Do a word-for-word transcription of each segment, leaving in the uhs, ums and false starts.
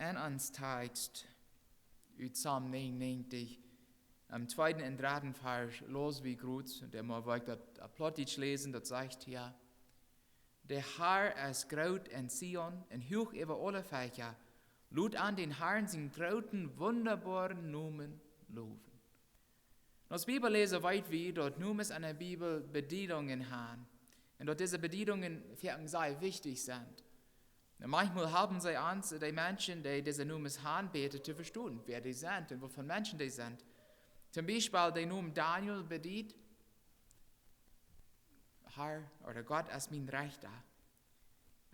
En ons Text ut Psalm negenundnegentig, em tweeden un dreden Varsch, läs wie groot, un emol woa ekj daut opp Plautdietsch läsen, daut sajcht hia: De Herr es groot en Zion un huach äwa aule Velkja. Lot an dän Herrn sienen grooten, wundaboaren Nomen lowen. En ons Bibelläsen weet wie, daut Nomes en de Bibel Bediedungen haben. Un daut dise Bediedungen fa ons sea wichtich sent. Un maunchmol halpen see ons, de Menschen, dee dise Nomes haben, bäta to vestonen, wäa dee sent un waut fa Menschen dee sent. Toom Biespel de Nomen Daniel bediet: Herr, ooda Gott es mien Rechta.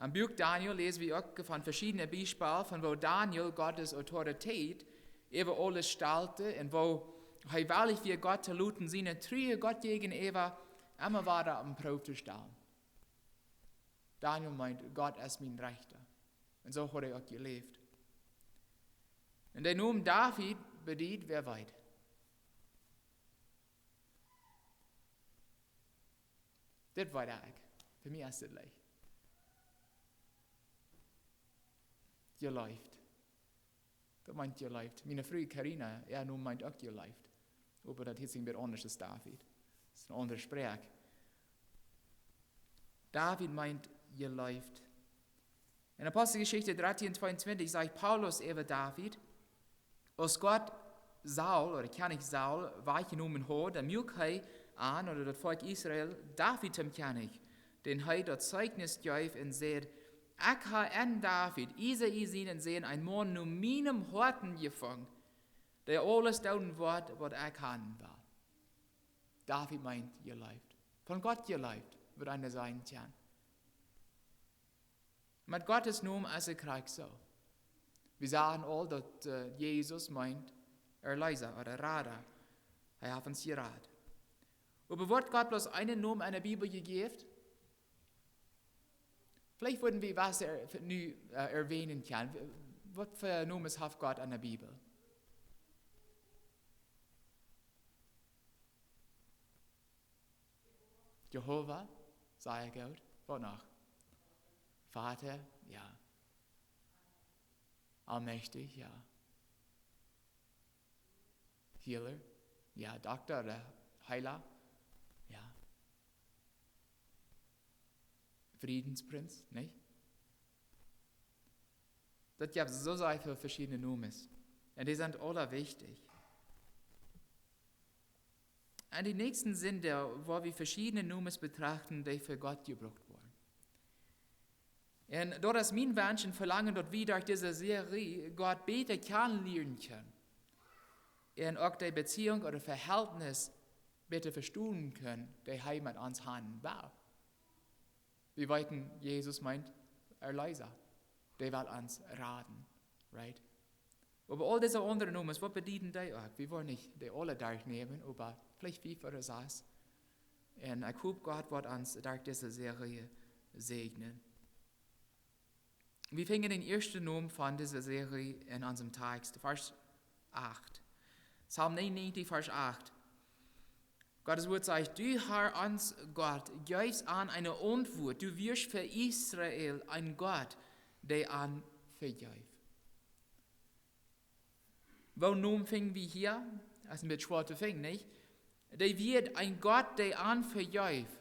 Em Buak Daniel läs wie uk von veschiedne Biespels von woo Daniel Gott siene Autoritäet äwa aules stalt un woo hee wellich wia, Gott to loten sienen, true Gott jäajenäwa, emma wada opp de Proow to stalen. Daniel meent: Gott es mien Rechta. Un soo haud hee uk jeläft. Un de Nomen David bediet, wäa weet? Dit weet ekj. Fa mie es dit leicht. Jeleeft. Daut meent jeleeft. Miene Fru Karina, äa Nomen meent uk jeleeft. Oba daut hieet sikj een bät aundasch aus David. Daut es eene aundre Sproak. David meent jeleeft. En Aposteljeschicht dartieen tweeuntwintich sajcht Paulus äwa David: Aus Gott Saul, ooda Kjennich Saul, wajchjenomen haud, dan muak hee an, ooda daut Volkj Israel, David toom Kjennich, dän hee daut Zeichnis jeef un säd: Ekj hab en David, Isai sienen Sän, eenen Maun no mienem Hoaten jefungen, dee aules doonen woat, waut ekj haben well. David meent jeleeft. Von Gott jeleeft, wudd eena sajen kjennen. Met Gott sienen Nomen es et krakjt soo. Wie sagen aul daut, äh, Jesus meent Erlöser ooda Rada. Hee haft ons jerat. Oba woat Gott bloos eenen Nomen en de Bibel jejäft? Veleicht wudden wie waut er-, nu, äh, erwähnen kjennen. Waut fa Nomes haft Gott en de Bibel? Jehova, sea goot. Waut noch? Vater, jo. Allmächtig, jo. Healer, jo. Dokta ooda Heela, jo. Friedensprinz, nich? Daut jeft soo sea väl veschiedne Nomes. Un dee sent aula wichtich. En dän näakjsten Sindach woa wie veschiedne Nomes betrachten, dee fa Gott jebrukt woaren. Un daut es mien Wunsch un Velangen, daut wie derch dise Serie Gott bäta kjanen lieren kjennen. Un uk de Beziehunk ooda Vehältnis bäta vestonen kjennen, dee hee met ons haben well. Wie weeten, Jesus meent Erlöser. Dee well ons raden, right? Oba aul dise aundre Nomes, waut bedieden dee uk? Wie woaren nich dee aule derchnämen, oba veleicht fief ooda sas. Un ekj hop, Gott woat ons derch dise Serie säajnen. Wie finjen dän ieeschten Nomen von dise Serie en onsen Text, Varsch acht. Psalm negenundnegentig, Varsch acht. Gott sien Wort sajcht: Du, Herr, ons Gott, jeefst an eene Auntwuat. Du wieescht fa Israel een Gott, dee an vejeef. Woo Nomen finj wie hia? Daut es een bät schwoa to finjen, nich? Dee Wieed een Gott, dee an vejeef,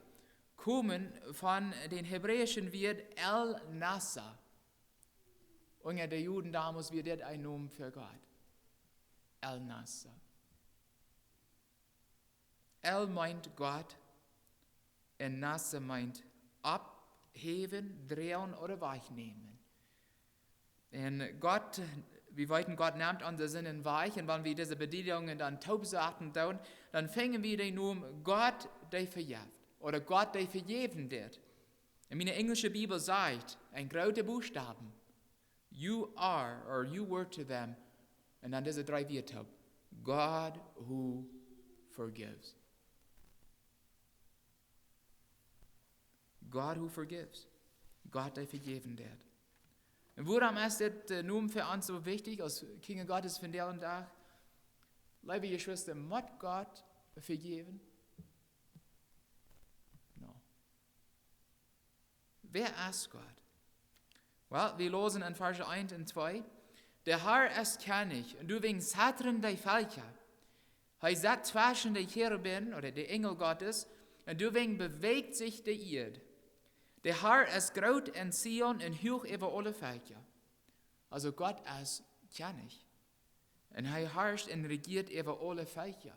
komen von dän hebräischen Wort El Nasa. Unja de Juden donmols wia dit een Nomen fa Gott. El Nasa. El meent Gott un Nasa meent oppheewen, droagen ooda wajchnämen. Un Gott, wie weeten, Gott nemt onse Sinden wajch, un wan wie dise Bediedungen dan toopsaten doonen, dan finjen wie dän Nomen Gott, dee vejeft, ooda Gott, dee vejäwen deit. En miene enjelsche Bibel sajcht, en groote Buchstaben: You are, or you were to them. Un dan dise dree Wieed toop: God who forgives. God who forgives. Gott, dee vejäwen deit. Un wuarom es dit, äh, Nomen fa ons soo wichtich aus Kjinja Gottes vondoag dän Dach? Leewe Jeschwista, mott Gott vejäwen? No. Wäa es Gott? Well, wie läsen en Varsch eent un twee: De Herr es Kjennich, un doawäajen zetren de Velkja. Hee sett tweschen de Cherubim, ooda de Enjel Gottes, un doawäajen bewäacht sikj de Ieed. De Herr es groot en Zion un huach äwa aule Velkja. Aulsoo Gott es Kjennich. Un hee harscht un rejieet äwa aule Velkja.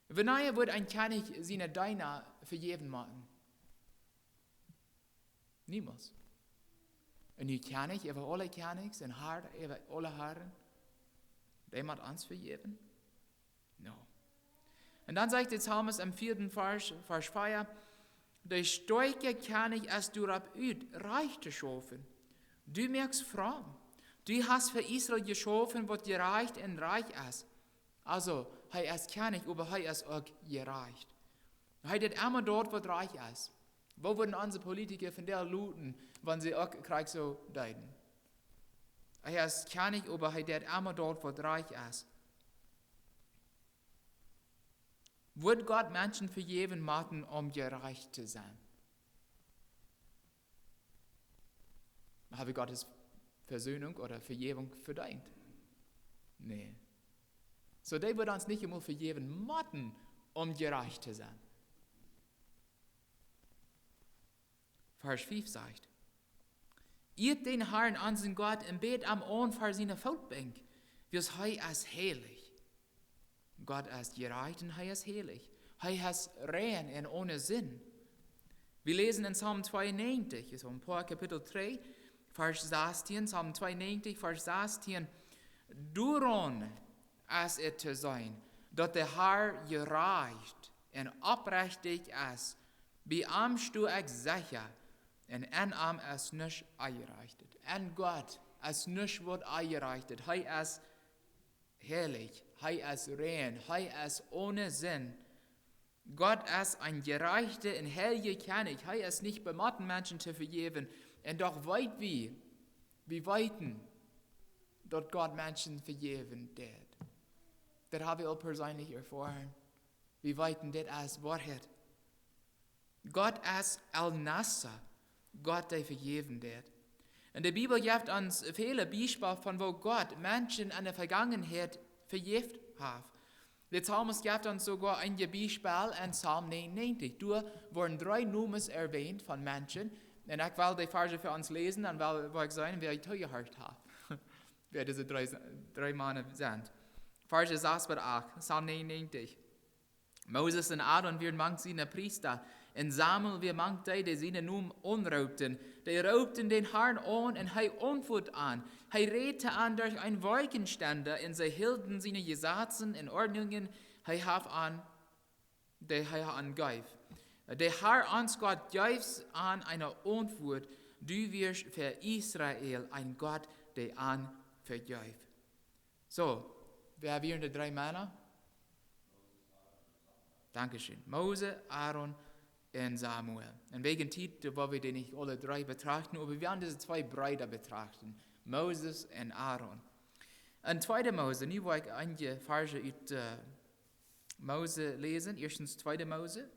Wanea wudd een Kjennich siene Deena vejäwen motten? Niemols. Un nu Kjennich äwa aule Kjennichs un Herr äwa aule Harren, dee mott ons vejäwen? No. Un dan sajcht de Psalmist em vieeden Varsch, Varsch vea: De stoakje Kjennich es doaropp ut, Rajcht to schaufen. Du moakst fromm. Du hast fa Israel jeschaufen, waut jerajcht un rajcht es. Aulsoo, hee es Kjennich, oba hee es uk jerajcht. Hee deit emma daut, waut rajcht es. Woo wudden onse Politiker vondoag luten, wan see uk krakjt soo deeden? Hee es Kjennich, oba hee deit emma daut, waut rajcht es. Wudd Gott Menschen vejäwen motten, om jerajcht to sennen? Hab wie Gottes Versöhnung ooda Vejäwunk vedeent? Nä. Soo, dee wudd ons nich emol vejäwen motten, om jerajcht to sennen. Varsch fief sajcht: Ieet dän Herrn, onsen Gott, un bät am aun ver siene Footbenkj, wiels hee es heilich. Gott es jerajcht un hee es heilich. Hee es rein un one Sind. Wie läsen en Psalm tweeunnäajentich, es een poa Kapitel trigj, Varsch sastieen, Psalm tweeunnäajentich, Varsch sastieen: Doaraun es et to seenen, daut de Herr jerajcht un oprechtich es. Bie am sto ekj secha, un en am es nuscht Onjerajchtet. En Gott es nuscht, waut Onjerajchtet. Hee es heilich, hee es rein, hee es one Sind. Gott es een jerajchta un heilja Kjennich. Hee es nich bemotten, Menschen to vejäwen. Un doch weet wie, wie weeten, daut Gott Menschen vejäwen deit. Daut hab wie aul perseenlich erfoaren. Wie weeten, dit es Woarheit. Gott es El Nasa, Gott, dee vejäwen deit. Un de Bibel jeft ons väle Biespels von woo Gott Menschen en de Vegangenheit vejäft haft. De Psalmist jeft ons soogoa een Biespel en Psalm negenundnegentig. Doa woaren dree Nomes erwähnt von Menschen. Un ekj well dee Varsch fa ons läsen, dan well, well ekj seenen, wäa toojehorcht haft. Wäa dise dree, dree Mana sent. Varsch sas bat acht, Psalm negenundnegentig. Moses un Aaron wieren mank siene Priesta, un Samuel wia mank dee, dee sienen Nomen aunroopten. Dee roopten dän Herrn aun, un hee auntwuad an. Hee räd to an derch een Wolkjenstenda, un see hilden siene Jesazen un Ordnungen, hee haft an, dee hee an jeef. De Herr, ons Gott, jeef an eene Auntwuat. Du wieescht fa Israel een Gott, dee an vejeef. Soo, wäa wieren de dree Mana? Dankscheen. Mose, Aaron un Samuel. Un wäajen Tiet woa wie dee nich aule dree betrachten, oba wie woaren dise twee Breeda betrachten. Moses un Aaron. En tweede Mose, nu woa ekj eenje Varsch ut, äh, Mose läsen. Ieeschtens tweede Mose.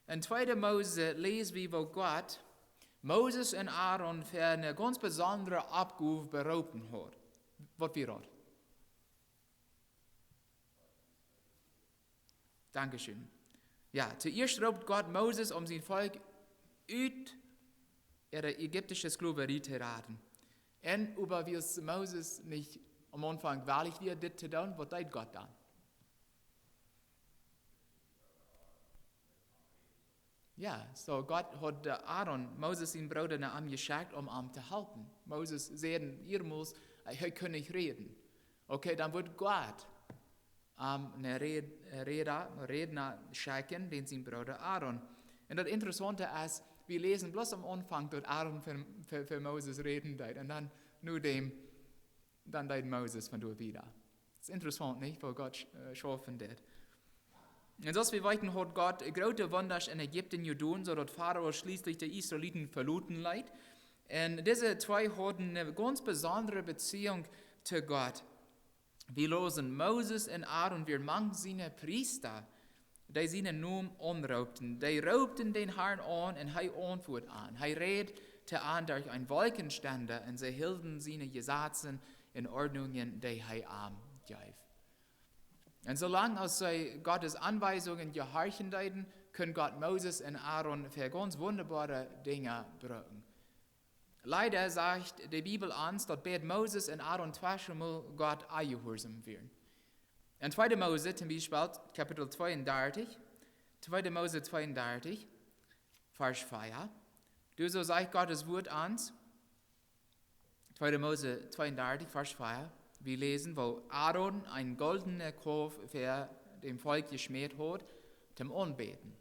En tweede Mose läs wie, woo Gott Moses un Aaron fa eene gaunz besondre Oppgow beroopen haud. Waut wia daut? Dankscheen. Jo, toieescht roopt Gott Moses, om sien Volkj ut äare ägiptische Sklaverie to raden. Un oba wiels Moses nich aum Aunfank wellich wia, dit to doonen, waut deed Gott dan? Jo, soo Gott haud, äh, Aaron, Moses sien Brooda, no am jeschekjt, om am to halpen. Moses säd mearmols, äh, hee kunn nich räden. Okay, dan wudd Gott, ähm, een Räd-, äh, Räda-, Rädna schekjen, dän sien Brooda Aaron. Un daut Interessaunte es, wie läsen bloos aum Aunfank, daut Aaron fa, fa, fa Moses räden deed. Un dan, no däm, dan deed Moses von doa wieda. Daut es interessaunt, nich? Woo Gott sch-, äh, schaufen deit. Un soo aus wie weeten, haud Gott groote Wundasch en Ägipten jedonen, soo daut Farao schlieslich de Israeliten veloten leet. Un dise twee hauden eene gaunz besondre Beziehung to Gott. Wie läsen, Moses un Aaron wieren mank siene Priesta, dee sienen Nomen aunroopten. Dee roopten dän Herrn aun un hee auntwuad an. Hee räd to an derch een Wolkjenstenda un see hilden siene Jesazen en Ordnungen, dee hee an jeef. Un soo lang aus see Gottes Aunwiesungen jehorchen deeden, kunn Gott Moses un Aaron fa gaunz wundaboare Dinja brucken. Leida sajcht de Bibel ons, daut beid Moses un Aaron tweemol Gott onjehuarsom wieren. En tweede Mose, toom Biespel, Kapitel tweeundartich, tweede Mose tweeundartich, Varsch vea. Doa soo sajcht Gottes Wuat ons, tweede Mose tweeundartich, Varsch vea, wie läsen, woo Aaron een goldnet Koaf ver däm Volkj jeschmäat haud, toom aunbäden.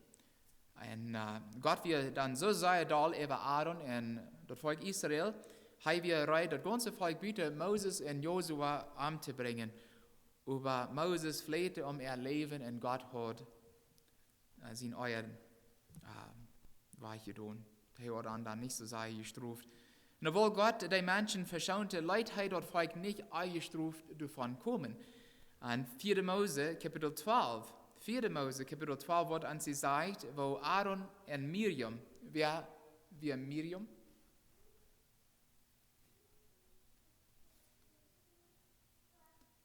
Un, äh, Gott wia dan soo sea doll äwa Aaron un daut Volkj Israel, hee wia reed, daut gaunze Volkj buten Moses un Josua omtobrinjen. Oba Moses fleht om äa Läwen un Gott haud, äh, sien Oaja, äh, wajchjedonen. Hee haud an dan nich soo sea jestroft. Un obwohl Gott de Menschen veschoont, leet hee daut Volkj nich onjestroft doavon komen. En vierde Mose, Kapitel twalf. Vierde Mose, Kapitel twalf, woat ons jesajcht, woo Aaron un Miriam, wäa, wäa Miriam?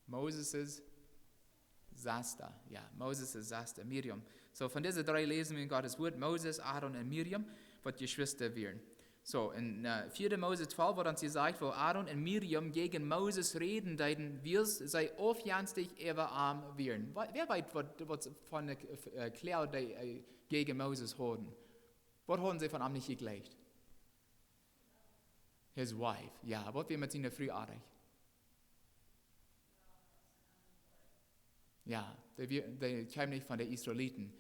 Moses' Sesta, jo, Moses' Sesta, Miriam. Soo, von dise dree läsen wie en Gottes Wuat, Moses, Aaron un Miriam, waut Jeschwista wieren. Soo, en, äh, vierde Mose twalf woat ons jesajcht, woo Aaron un Miriam jäajen Moses räden deeden, wiels see aufjenstich äwa am wieren. Wa-, wäa weet, waut, waut von de, äh, Kloag dee, äh, jäajen Moses hauden? Waut hauden see von am nich jejlikjt? His wife, jo, waut wia met siene Fru oajch? Jo, dee wia, dee kjeem nich von de Israeliten.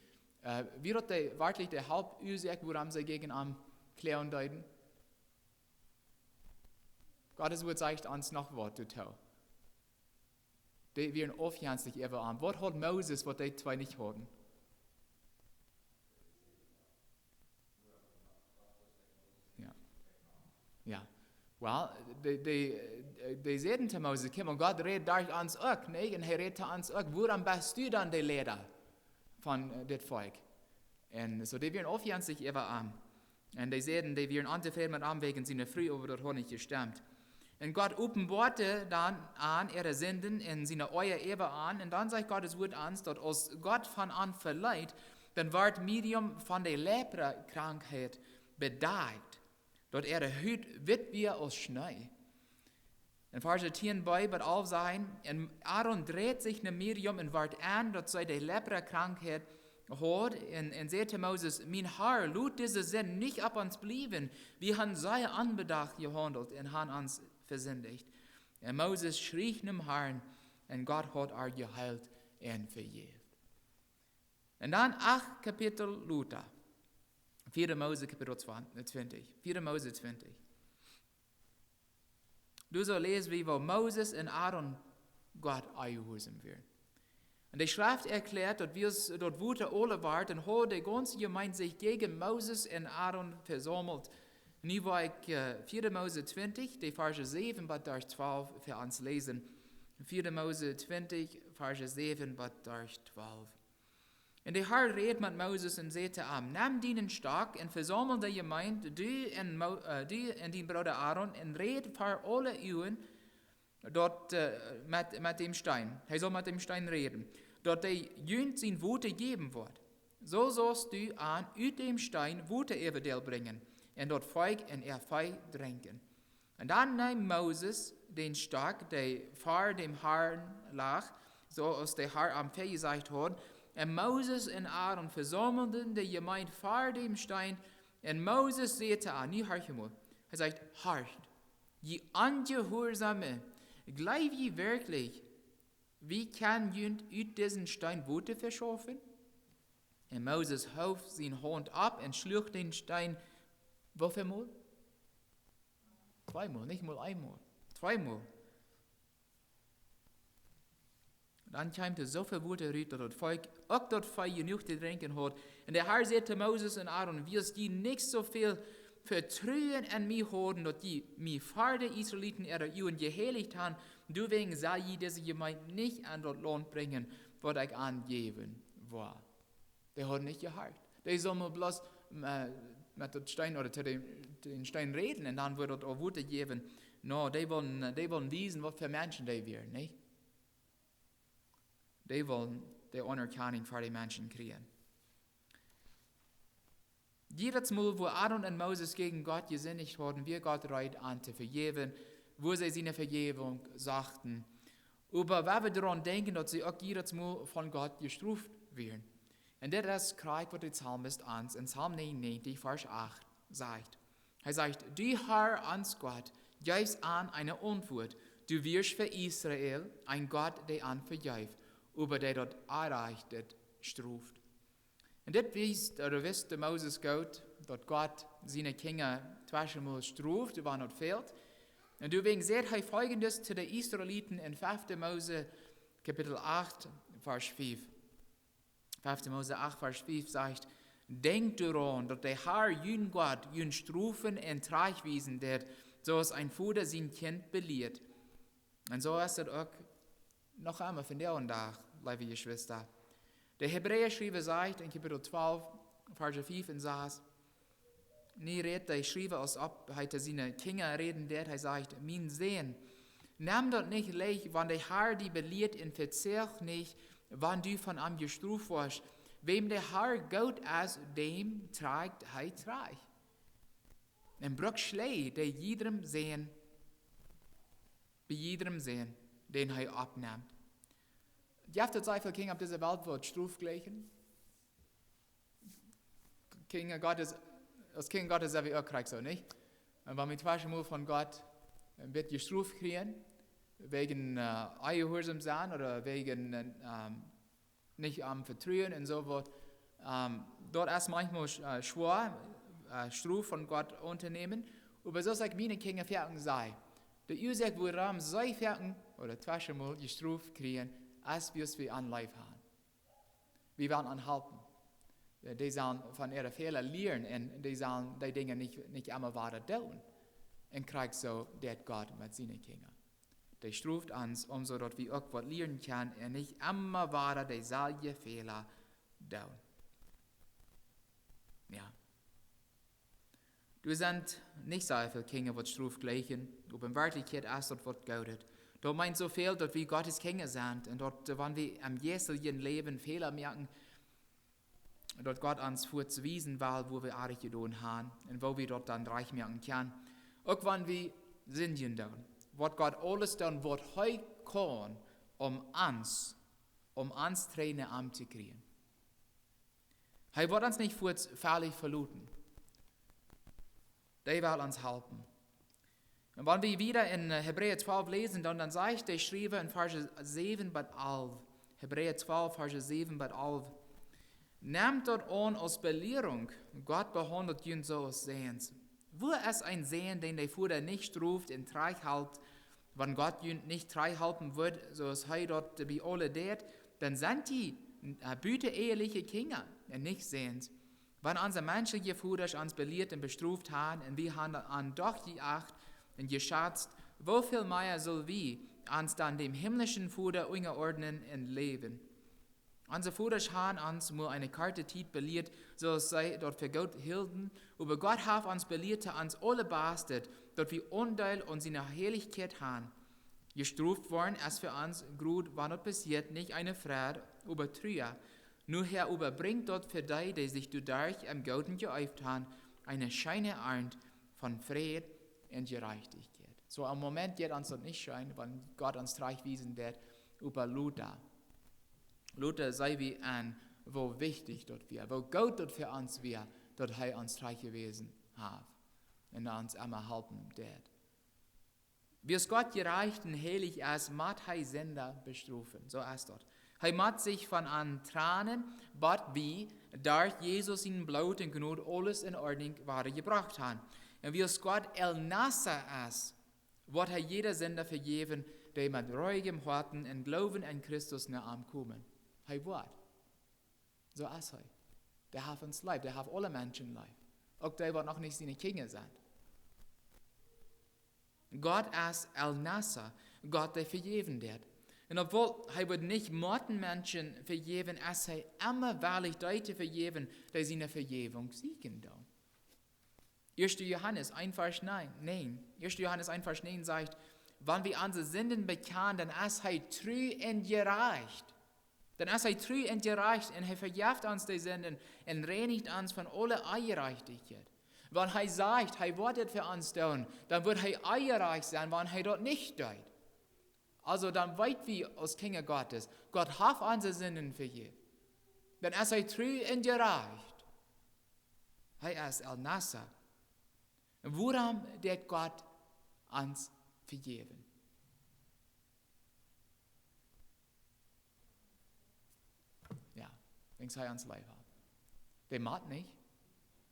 Äh, wia daut de, werkjlich de Hauptuasoak, wuarom see jäajen am kloagen deeden? Gottes Wuat sajcht ons noch waut doatoo. Dee wieren aufjenstich äwa am. Waut haud Moses, waut dee twee nich hauden? Jo. Jo. Well, dee, dee, dee säden to Moses: "Kjikj mol, Gott rät derch ons uk, nä? Un hee rät to ons uk. Wuarom best du dan de Leida von, äh, dit Volkj?" Un soo, dee wieren aufjenstich äwa am. Un dee säden, dee wieren ontofräd met am wäajen siene Fru, oba daut haud nich jestemt. Un Gott openboad dan an äare Sinden un siene Oaja äwa an. Un dan sajcht Gottes Wuat ons, daut aus Gott von an veleet, dan wort Miriam von de Leprakrankheit bedakjt, daut äare Hut witt wia aus Schnee. En Varsch tieen b bat alf sajcht: "Un Aaron dreid sikj no Miriam un wort en, daut see de Leprakrankheit haud, un, un säd to Moses: 'Mien Herr, lot dise Sind nich opp ons bliewen. Wie han sea onbedacht jehaundelt un han ons vesindicht.' Un Moses schrie nom Herrn, un Gott haud ar jeheelt un vejäft." Un dan acht Kapitel lota. Vierde Mose Kapitel twintich. Vierde Mose twintich. Doa soo läs wie, woo Moses un Aaron Gott onjehuarsom wieren. Un de Schreft erkjläat, daut wiels daut Wota oole wort, dan haud de gaunze Jemeent sikj jäajen Moses un Aaron vesaumelt. Nu well ekj, äh, vierde Mose twintich, de Varsch säwen bat derch twalf fa ons läsen. Vierde Mose twintich, Varsch säwen bat derch twalf. Un de Herr räd met Moses un säd to am: "Nem dienen Stock un vesaumel de Jemeent, du un Mo-, äh, du un dien Brooda Aaron, un räd ver aule Uagen daut, äh, met, met däm Steen." Hee saul met däm Steen räden. "Daut dee junt sien Wota jäwen woat. Soo saust du an ut däm Steen Wota äwa däl brinjen, un daut Volkj un äa Vee drinkjen." Un dan neem Moses dän Stock, dee ver däm Herrn lach, soo aus de Herr am vejesajcht haud. Un Moses un Aaron vesaumelden de Jemeent ver däm Steen. Un Moses säd to an, nu horcht mol. Hee sajcht: "Horcht, jie Onjehuarsome, jleew jie werkjlich, wie kjennen junt ut disen Steen Wota veschaufen?" Un Moses hoof siene Haunt opp un schluach dän Steen, woo väl mol? Tweemol, nich mol eemol. Tweemol. Dan kjeem doa soo väl Wota rut, daut daut Volkj, uk daut Vee, jenuach to drinkjen haud. Un de Herr säd to Moses un Aaron: "Wiels jie nich soo väl Vetruen en mie hauden, daut jie mie ver de Israeliten äare Uagen jeheilicht han, doawäajen sell jie dise Jemeent nich en daut Launt brinjen, waut ekj an jäwen woa." Dee hauden nich jehorcht. Dee sullen bloos, äh, met daut Steen, ooda to dän, dän Steen räden, un dan wudd daut aul Wota jäwen. No, dee wullen, dee wullen wiesen, waut fa Menschen dee wieren, nich? Dee wullen de Anerkjanunk fa de Menschen kjrieen. Jiedet Mol, wua Aaron un Moses jäajen Gott jesindicht hauden, wia Gott reed, an to vejäwen, wua see siene Vejäwunk sochten. Oba wan wie doaraun denkjen, daut see uk jiedet Mol von Gott jestroft wieren. Un dit es krakjt, waut de Psalmist ons en Psalm 99, Varsch 8 sajcht. Hee sajcht: „Du, Herr, ons Gott, jeefst an eene Auntwuat. Du wieescht fa Israel een Gott, dee an vejeft, oba dee daut Onrajchte stroft.“ Un dit wiest, ooda wist de Moses goot, daut Gott siene Kjinja tweschenmol stroft, wan daut fält. Un doawäajen sajcht hee foljendet to de Israeliten en 5. Mose, Kapitel 8, Varsch 5. 5. Mose 8, Varsch 5 sajcht: „Denkjt doaraun, daut de Herr, jun Gott, jun strofen un trajchtwiesen deit, soo aus een Voda sien Kjint belieet.“ Un soo es daut uk noch emol vondoag, leewe Jeschwista. De Hebräaschriewa sajcht en Kapitel 12, Varsch 5 un 6, nu rät de Schriewa, aus auf hee to siene Kjinja räden deit, hee sajcht: „Mien Sän, nem daut nich leicht, wan de Herr die belieet, un vezeag nich, wan du von am jestroft woascht. Wäm de Herr goot es, däm trajcht hee trajcht. Un brukt Schläaj bie jiedrem Sän, bie jiedrem Sän, dän hee oppnemt.“ Jeft daut sea väl Kjinja opp dise Welt, waut Strof jlikjen? Kjinja Gottes, aus Kjinja Gottes sent wie uk krakjt soo, nich? Un wan wie tweschenmol von Gott een bät Strof kjrieen, wäajen, äh, onjehuarsom sennen ooda wäajen, äh, ähm, nich aun vetruen un soo waut, ähm, daut es maunchmol, äh, schwoa, äh, Strof von Gott auntonämen. Oba soo aus ekj miene Kjinja foaken saj, de Uasoak, wuarom see foaken ooda tweschenmol Strof kjrieen, es, wiels wie an leef haben. Wie wellen an halpen. Äh, dee sellen von äare Fäla lieren un dee sellen dee Dinja nich, nich emma wada doonen. Un krakjt soo deit Gott met siene Kjinja. Dee stroft ons, om soo daut wie uk waut lieren kjennen un nich emma wada deeselwje Fäla doonen. Jo. Doa sent nich soo väl Kjinja, waut Strof jlikjen. Oba en Werkjlichkjeit es daut waut Goodet. Daut meent soo väl, daut wie Gottes Kjinja sent un daut, äh, wan wie em jeistlichen Läwen Fäla moaken, daut Gott ons fuaz wiesen well, wua wie oajch jedonen haben un woo wie daut dan rajcht moaken kjennen. Uk wan wie sindjen doonen, woat Gott aules doonen, waut hee kaun, om ons, om ons trigj no am to kjrieen. Hee woat ons nich fuaz veloten. Hee well ons halpen. Un wan wie wieda en, äh, Hebräa 12 läsen, dan, dan sajcht de Schriewa en Varsch 7 bat 11. Hebräa 12, Varsch 7 bat 11. Nemt daut aun aus Belierunk, Gott behaundelt junt soo aus Säns. Wua es een Sän, dän de Voda nich stroft un trigj halpt? Wan Gott junt nich trigj halpen wudd, soo aus hee daut bie aule deit, dan sent jie, äh, buteneheliche Kjinja un nich Säns. Wan onse menschelje Vodasch ons belieet un bestroft haben un wie haben an doch jeacht un jeschazt, woo väl mea sell wie ons dan däm himlischen Voda unjaordnen un läwen? Onse Vodasch haben ons mau eene korte Tiet belieet, soo aus see daut fa goot hilden, oba Gott haft ons belieet to ons aulabastet, daut wie Aundeel aun siene Heilichkjeit haben. Jestroft woaren es fa ons, krakjt wan daut passieet, nich eene Freid, oba Trua. Nohäa oba brinjt daut fa dee, dee sikj doaderch em Gooden jeeeft haben, eene scheene Arnt von Fräd un Jerajchtichkjeit. Soo, em Moment jeit ons daut nich scheen, wan Gott ons trigj wiesen deit, oba lota. Lota seenen wie aun, woo wichtich daut wia, woo goot daut fa ons wia, daut hee ons trigj jewäsen haft un ons emma halpen deit. Wiels Gott jerajcht un heilich es, mott hee Sinda bestrofen. Soo es daut. Hee mott sikj von an trannen, bat wie derch Jesus sien Bloot un Jnod aules en Ordnunk woaren jebrocht haben. Un wiels Gott El Nasa es, woat hee jieda Sinda vejäwen, dee met ruhigem Hoaten un Gloowen aun Christus no am komen. Hee woat. Soo es hee. Dee haft ons leef, dee haft aule Menschen leef. Uk dee, waut noch nich siene Kjinja sent. Gott es El Nasa, Gott, dee vejäwen deit. Un obwohl hee woat nich motten Menschen vejäwen, es hee emma wellich, dee to vejäwen, dee siene Vejäwunk sieekjen doonen. Erster Johannes eins Vers neun, nein. Erster Johannes eins Vers neun sagt, wann wie unsere Sünden bekennen, dann ist er treu und gerecht. Dann ist er treu und gerecht und er vergift uns die Sünden und reinigt uns von alle Ungerechtigkeit. Wann er sagt, er wird es für uns tun, dann wird er ungerecht sein, wann er das nicht tut. Also dann wissen wir als Kinder Gottes, Gott hat unsere Sünden vergeben. Dann ist er treu und gerecht. Er ist El Nasser. Und warum deit Gott ons vejäwen? Jo, wiels hee ons leef haft. Dee mott nich.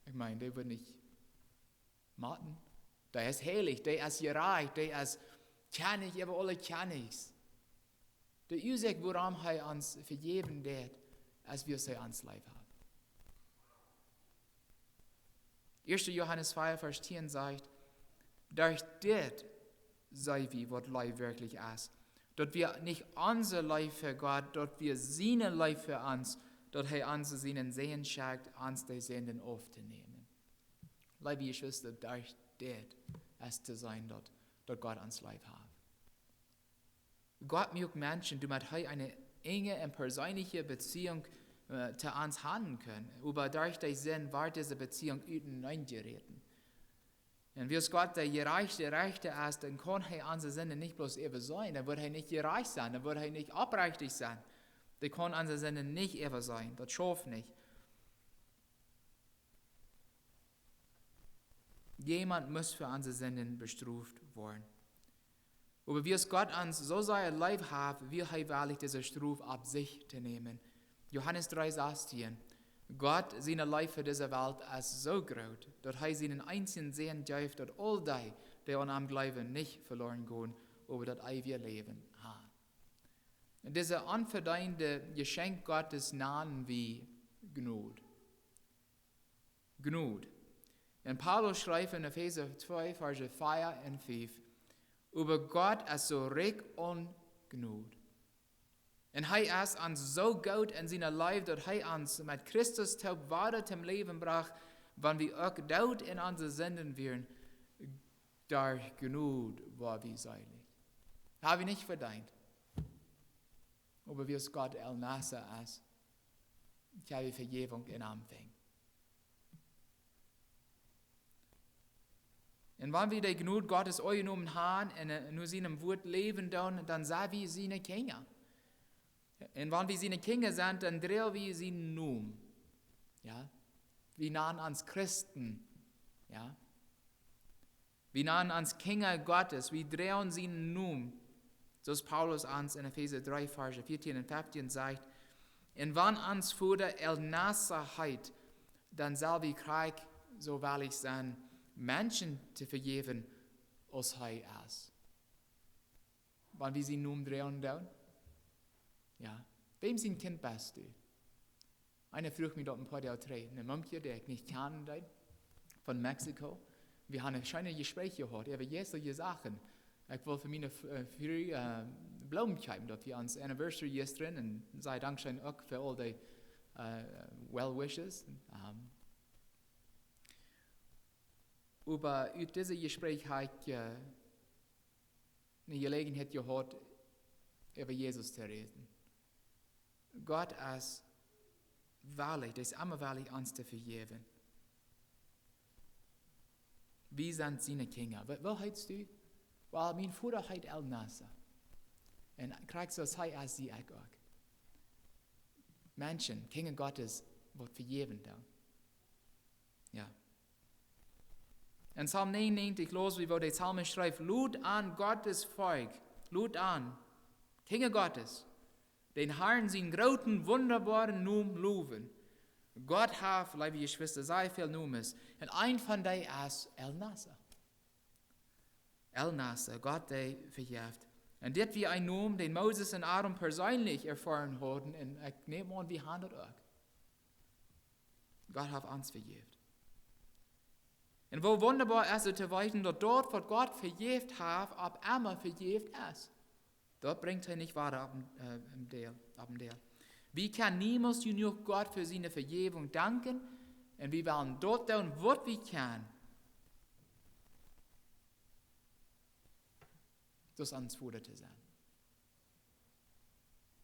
Ekj meen, dee wudd nich motten. Dee es heilich, dee es jerajcht, dee es Kjennich äwa aule Kjennichs. De Uasoak, wuarom hee ons vejäwen deit, es wiels hee ons leef haft. Erster Johannes vier, Vers zehn sajcht, derch dit seenen wie, waut Leew werkjlich es. Daut wia nich onse Leew fa Gott, daut wia siene Leew fa ons, daut hee ons sienen Sän schekjt, ons de Sinden auftonämen. Leewe Jeschwista, derch dit es to seenen, daut, daut Gott ons leef haft. Gott muak Menschen, doamet hee eene enje un perseenelje Beziehung, äh, to ons haben kunn. Oba derch de Sind wort dise Beziehung utenaunda jeräten. Un wiels Gott de jerajchte Rechta es, dan kaun hee onse Sinden nich bloos äwaseenen. Dan wudd hee nich jerajcht sennen, dan wudd hee nich oprajcht sennen. Dee kaun onse Sinden nich äwaseenen. Daut schauft nich. Jemaunt mott fa onse Sinden bestroft woaren. Oba wiels Gott ons soo sea leef haft, wia hee wellich, dise Strof opp sikj to nämen. Johannes dree sastieen. Gott siene Leew fa dise Welt es soo groot, daut hee sienen eensjen Sän jeef, daut aul dee, dee aun am jleewen, nich veloren gonen, oba daut eewje Läwen haben. Dise onvedeende Jeschenkj Gottes nanen wie Jnod. Jnod. Un Paulus schrift en Efeesa twee, Varsch vea un fief, oba Gott es soo rikj aun Jnod. Un hee es ons soo goot en siene Leew, daut hee ons met Christus toop wada toom Läwen brocht, wan wie uk doot en onse Sinden wieren, derch Jnod woa wie seelich. Hab wie nich vedeent. Oba wiels Gott El Nasser es, kjenn wie Vejäwunk en am finjen. Un wan wie de Jnod Gottes aunjenomen haben un, äh, no sienem Wuat läwen doonen, dan sent wie siene Kjinja. Un wan wie siene Kjinja sent, dan droagen wie sienen Nomen. Jo? Wie nanen ons Christen. Jo? Wie nanen ons Kjinja Gottes, wie droagen sienen Nomen, soo aus Paulus ons en Efeesa dree, Varsch vieetieen un feftieen sajcht. Un wan ons Voda El Nasser heet, dan sell wie krakjt soo wellich sennen, Menschen to vejäwen, aus hee es. Wan wie sienen Nomen droagen doonen? Jo. Wäm sien Kjint best du? Eena fruach mie daut een poa Doag trigj, een Mumkje, dee ekj nich kjanen deed, von Mexiko. Wie haben een scheenet Jespräakj jehaut äwa jeistliche Sachen. Ekj wull fa miene F-, äh, Fru, äh, Bloomen kjeepen, daut wia ons Anniversary jistren, un säd dankscheen uk fa aul dee, äh, well wishes. Ähm, oba ut dise Jespräakj hab ekj, äh, eene Jeläajenheit jehaut, äwa Jesus to räden. Gott es wellich, hee es emma wellich, ons to vejäwen. Wie sent siene Kjinja. Wa-, woo heetst du? Well, mien Voda heet El Nasser. Un krakjt soo aus hee es, sie ekj uk. Menschen, Kjinja Gottes, woat vejäwen dan. Jo. En Psalm negenundnegentig läs wie, woo de Psalmist schrift, lot aun Gottes Volkj, lot aun, Kjinja Gottes, dän Harn sienen grooten, wundaboaren Nomen lowen. Gott haft, leewe Jeschwista, sea väl Nomes. Un eena von dee es El Nasser. El Nasser, Gott dee vejeft. Un dit wia een Nomen, dän Moses un Aaron perseenlich erfoaren hauden, un ekj näm aun, wie haben daut uk. Gott haft ons vejäft. Un woo wundaboa es et to weeten, daut daut, waut Gott vejäft haft, opp emma vejäft es. Daut brinjt hee nich wada opp een, äh, een Deel, opp een Deel. Wie kjennen niemols jenuach Gott fa siene Vejäwunk danken, un wie wellen daut doonen, waut wie kjennen, Daut es ons Voda to sennen.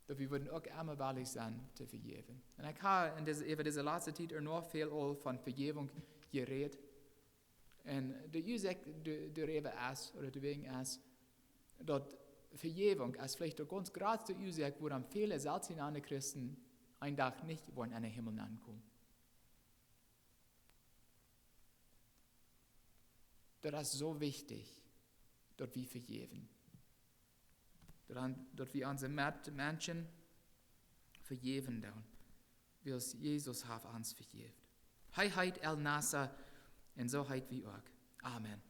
Daut wie wudden uk emma wellich sennen to vejäwen. Un ekj hab en dise, äwa dise latste Tiet ea noch väl aul von Vejäwunk jerät. Un de Uasoak doaräwa es, ooda doawäajen es, daut Vejäwunk es veleicht de gaunz jratste Uasoak, wuarom väle selfst jenaunde Christen een Dach nich woaren en dän Himmel nenkomen. Daut es soo wichtich, daut wie vejäwen. Daut, daut wie onse Metmenschen vejäwen doonen, wiels Jesus haft ons vejäft. Hee heet El Nasser, un soo heet wie uk. Amen.